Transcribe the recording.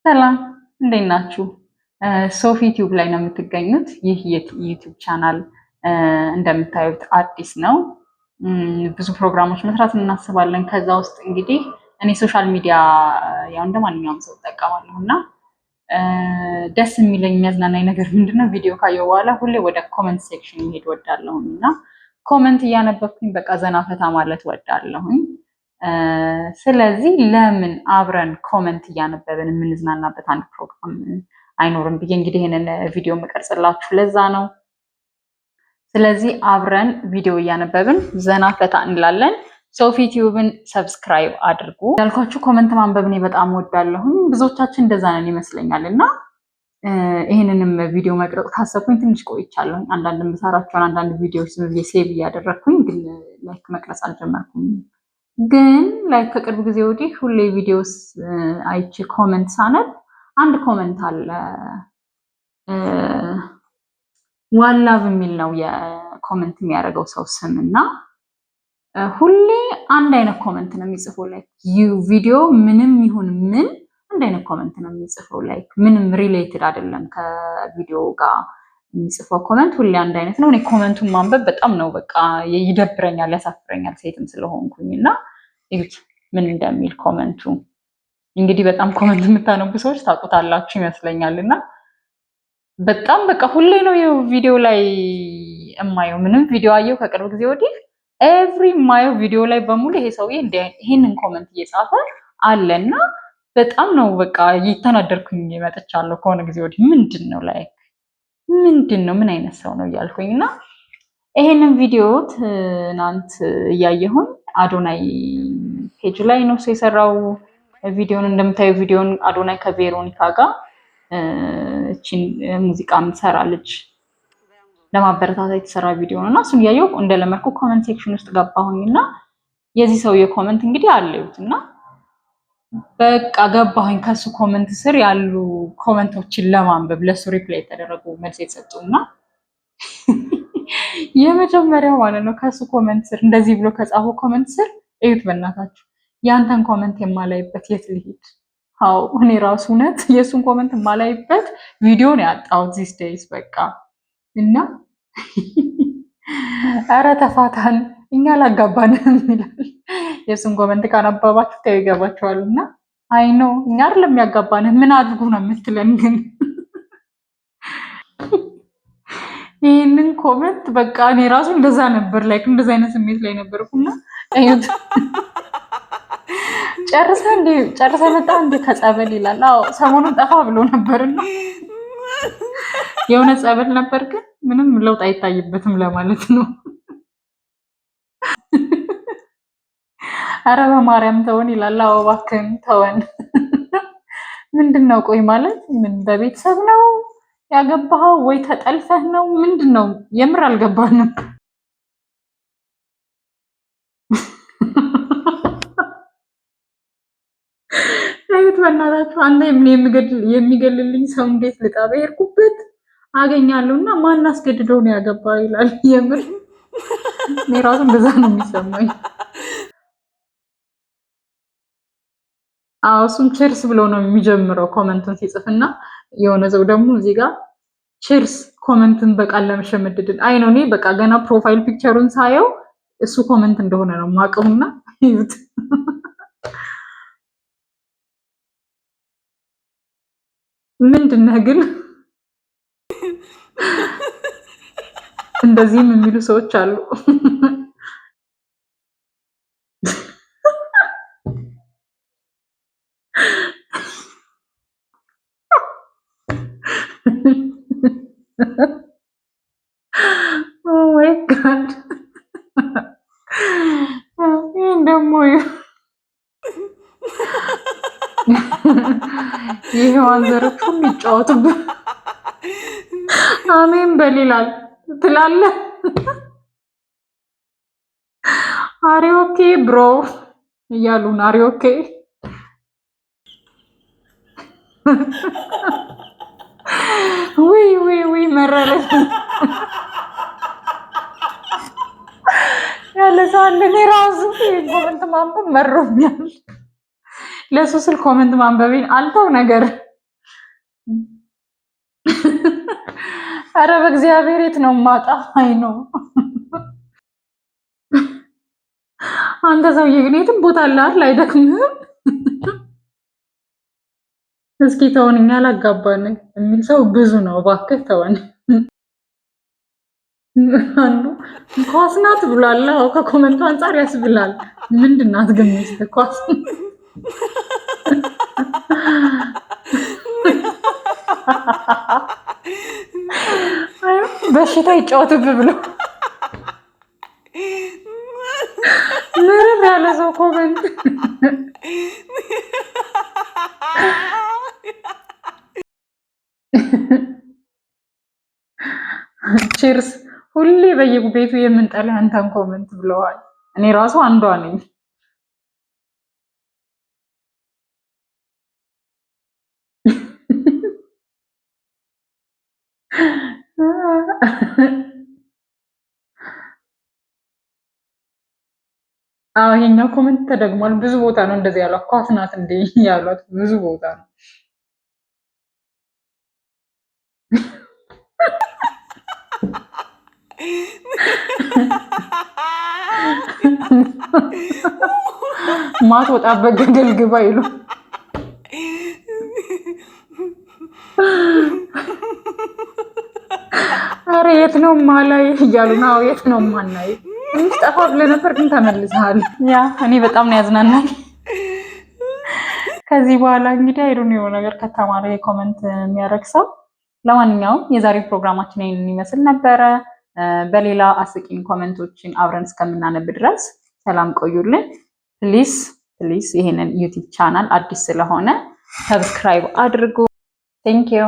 ሰላም፣ እንዴት ናችሁ? ሶፊ ቲዩብ ላይ ነው የምትገኙት። ይህ የዩቲዩብ ቻናል እንደምታዩት አዲስ ነው። ብዙ ፕሮግራሞች መስራት እናስባለን። ከዛ ውስጥ እንግዲህ እኔ social media ያው እንደ ማንኛውም ሰው እጠቀማለሁ እና ደስ የሚለኝ የሚያዝናናኝ ነገር ምንድነው፣ ቪዲዮ ካየሁ በኋላ ሁሌ ወደ comment section መሄድ እወዳለሁኝ እና comment እያነበብኩኝ በቃ ዘና ፈታ ማለት እወዳለሁኝ። ስለዚህ ለምን አብረን comment እያነበብን የምንዝናናበት አንድ ፕሮግራም አይኖርም ብዬ እንግዲህ ይህንን ቪዲዮ የምቀርጽላችሁ ለዛ ነው። ስለዚህ አብረን ቪዲዮ እያነበብን ዘና ፈታ እንላለን። ሶፊ ቲዩብን subscribe አድርጉ። ያልኳችሁ comment ማንበብ እኔ በጣም እወዳለሁኝ። ብዙዎቻችን እንደዛ ነን ይመስለኛል። እና ይህንንም ቪዲዮ መቅረጽ ካሰብኩኝ ትንሽ ቆይቻለሁኝ። አንዳንድ የምሰራቸውን አንዳንድ ቪዲዮዎች ዝም ብዬ save እያደረግኩኝ ግን like መቅረጽ አልጀመርኩም። ግን like ከቅርብ ጊዜ ወዲህ ሁሌ videos አይቼ comment ሳነብ አንድ comment አለ፣ One Love የሚል ነው የ comment የሚያደርገው ሰው ስም እና ሁሌ አንድ አይነት comment ነው የሚጽፈው። Like ቪዲዮ ምንም ይሁን ምን አንድ አይነት comment ነው የሚጽፈው። Like ምንም related አይደለም ከቪዲዮ ጋር የሚጽፈው comment ሁሌ አንድ አይነት ነው። እኔ comment ኡን ማንበብ በጣም ነው በቃ ይደብረኛል፣ ያሳፍረኛል ሴትም ስለሆንኩኝ። እና እዩት ምን እንደሚል comment ኡ። እንግዲህ በጣም comment የምታነቡ ሰዎች ታውቁታላችሁ ይመስለኛል። እና በጣም በቃ ሁሌ ነው ቪዲዮ ላይ እማየው። ምንም ቪዲዮ አየው ከቅርብ ጊዜ ወዲህ every የማየው ቪዲዮ ላይ በሙሉ ይሄ ሰውዬ ይሄንን comment እየጻፈ አለ እና በጣም ነው በቃ እየተናደድኩኝ መጥቻለሁ ከሆነ ጊዜ ወዲህ። ምንድን ነው፣ like ምንድን ነው፣ ምን አይነት ሰው ነው እያልኩኝ። እና ይሄንን ቪዲዮ ትናንት እያየሁኝ አዶናይ page ላይ ነው ሰው የሰራው ቪዲዮን። እንደምታዩ ቪዲዮን አዶናይ ከቬሮኒካ ጋር እቺን ሙዚቃ የምትሰራ ልጅ ለማበረታታት የተሰራ ቪዲዮ ነው እና እሱን እያየሁ እንደለመድኩ comment section ውስጥ ገባሁኝ እና የዚህ ሰውዬ comment እንግዲህ አለዩት እና በቃ ገባሁኝ ከሱ comment ስር ያሉ comment ኦችን ለማንበብ፣ ለሱ reply የተደረጉ፣ መልስ የተሰጡ። እና የመጀመሪያው ማለት ነው ከሱ comment ስር እንደዚህ ብሎ ከጻፈው comment ስር እዩት በእናታችሁ። "ያንተን comment የማላይበት የት ልሂድ?" አዎ፣ እኔ ራሱ እውነት የእሱን comment የማላይበት ቪዲዮ ነው ያጣሁት these days በቃ። እና "ኧረ ተፋታን፣ እኛ አላጋባንም" ይላል። የእሱን comment ካነበባችሁ ተው ይገባችኋል። እና I know እኛ አይደለም ያጋባንህ፣ ምን አድርጉ ነው የምትለን? ግን ይህንን comment በቃ እኔ ራሱ እንደዛ ነበር፣ like እንደዛ አይነት ስሜት ላይ ነበርኩና እዩት። "ጨርሰህ እንዴ፣ ጨርሰህ መጣ እንዴ ከጸበል?" ይላል። አዎ፣ ሰሞኑን ጠፋ ብሎ ነበርና የሆነ ጸበል ነበር፣ ግን ምንም ለውጥ አይታይበትም ለማለት ነው። "አረ በማርያም ተወን" ይላል። አዎ፣ እባክህን ተወን። ምንድን ነው ቆይ፣ ማለት ምን በቤተሰብ ነው ያገባኸው ወይ ተጠልፈህ ነው? ምንድን ነው? የምር አልገባንም። አቤት በእናታችሁ፣ አንተ የሚገልልኝ ሰው እንዴት ልጣ? በሄድኩበት አገኛለሁ እና ማን አስገድደው ነው ያገባው ይላል። የምር እኔ ራሱ እንደዛ ነው የሚሰማኝ። አዎ፣ እሱም cheers ብሎ ነው የሚጀምረው comment ኡን ሲጽፍና የሆነ ሰው ደግሞ እዚህ ጋር "cheers comment ን በቃል ለመሸመደድን" አይ ነው። እኔ በቃ ገና profile picture ኡን ሳየው እሱ comment እንደሆነ ነው ማቀውና እዩት። ምንድነህ ግን? እንደዚህም የሚሉ ሰዎች አሉ። Oh my God፣ ይህን ደግሞ የሔዋን ዘሮች ሁሉ ይጫወቱብህ። አሜን በል ይላል ትላለህ። "Are you okay bro?" እያሉ ነው። Are you okay? ውይ ውይ ውይ፣ መረረኝ ያለ ሰው አለ። እኔ ራሱ comment ማንበብ መሮኛል። ለሱ ስል comment ማንበቤን አልተው ነገር። ኧረ በእግዚአብሔር የት ነው ማጣ? አይ ነው አንተ ሰውዬ ግን የትም ቦታ አለ አይደል? አይደክምህም? እስኪ ተውን፣ እኛ አላጋባን የሚል ሰው ብዙ ነው። እባክህ ተውን። አንዱ ኳስ ናት ብሏል። አዎ ከ comment ኡ አንጻር ያስብላል። ምንድን ናት ግን ሚስት ኳስ? በሽታ ይጫወትብ ብሎ ምርር ያለ ሰው comment። Cheers። ሁሌ በየቤቱ የምንጠላ አንተን comment ብለዋል። እኔ ራሱ አንዷ ነኝ። አዎ ይሄኛው comment ተደግሟል። ብዙ ቦታ ነው እንደዚህ ያሏት። ኳስ ናት እንዴ ያሏት ብዙ ቦታ ነው። ማትወጣበት ገደል ግባ ይሉ። አረ የት ነው ማላይ እያሉ ነው። የት ነው ማናይ? ትንሽ ጠፋ ብለህ ነበር ግን ተመልሰሃል። Yeah፣ እኔ በጣም ነው ያዝናናል። ከዚህ በኋላ እንግዲህ አይሩን የሆነ ነገር ከተማረ የ comment የሚያደርግ ሰው። ለማንኛውም የዛሬው ፕሮግራማችን ይህንን ይመስል ነበረ። በሌላ አስቂኝ comment ኦችን አብረን እስከምናነብ ድረስ ሰላም ቆዩልን። Please, please ይሄንን YouTube channel አዲስ ስለሆነ subscribe አድርጉ። Thank you.